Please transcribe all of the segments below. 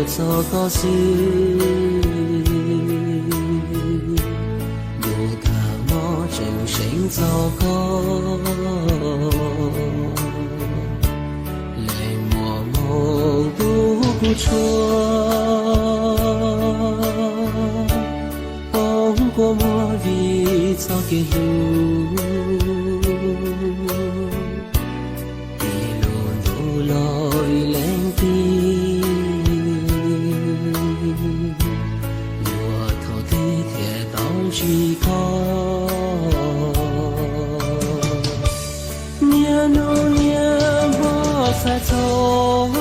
txog koj xwb, ntuj tag mob tseem seev txog koj, leej muaj hmoo tu kuv tshuaj, poob kua muag vim txoj kev hlub, ib lub ntuj los vim leej twg, yuav thaum twg thiaj tau ntsib koj. Niaj hnub niaj hmo xav txog,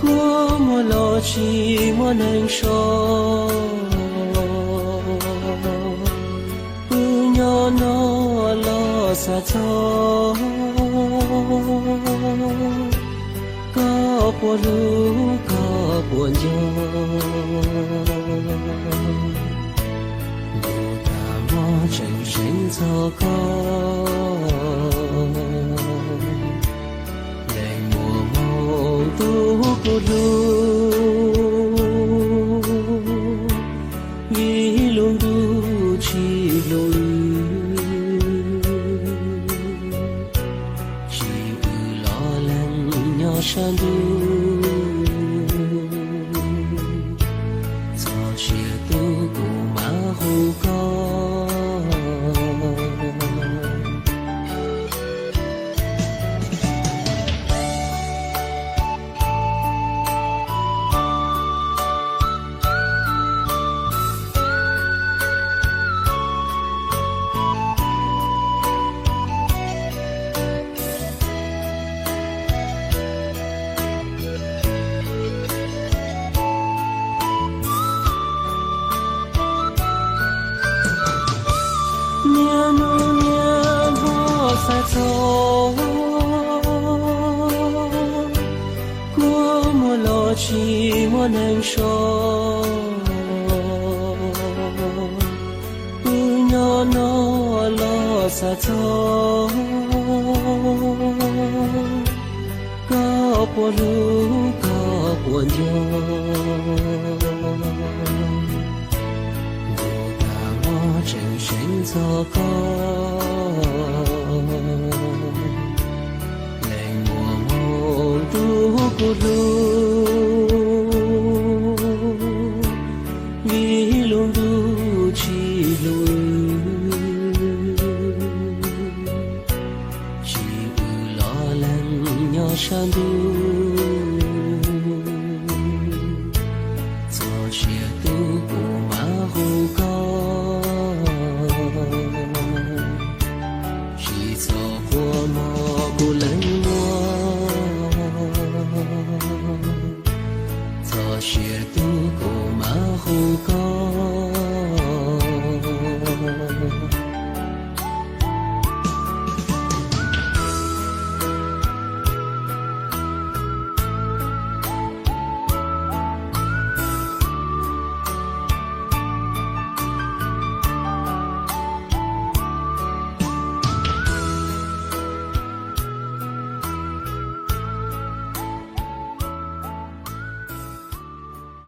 kua muag los tsis muaj neeg so, wb nyob no los xav txog koj puas hlub koj puas nco, ntuj tag mob tseem seev txog koj, leej muaj hmoo tu kuv hlub, vim lub ntuj tsis hlub wb, tsis wb los leej nyob sab ntuj, txog sia tub kuv mam hu koj. Niaj hnub niaj hmo xav txog, kua muag los tsis muaj neeg so, wb nyob no los xav txog koj puas hlub koj puas nco, ntuj tag mob tseem seev txog koj, leej muaj hmoo tu kuv hlub, vim lub ntuj tsis hlub wb, tsis wb los leej nyob sab ntuj,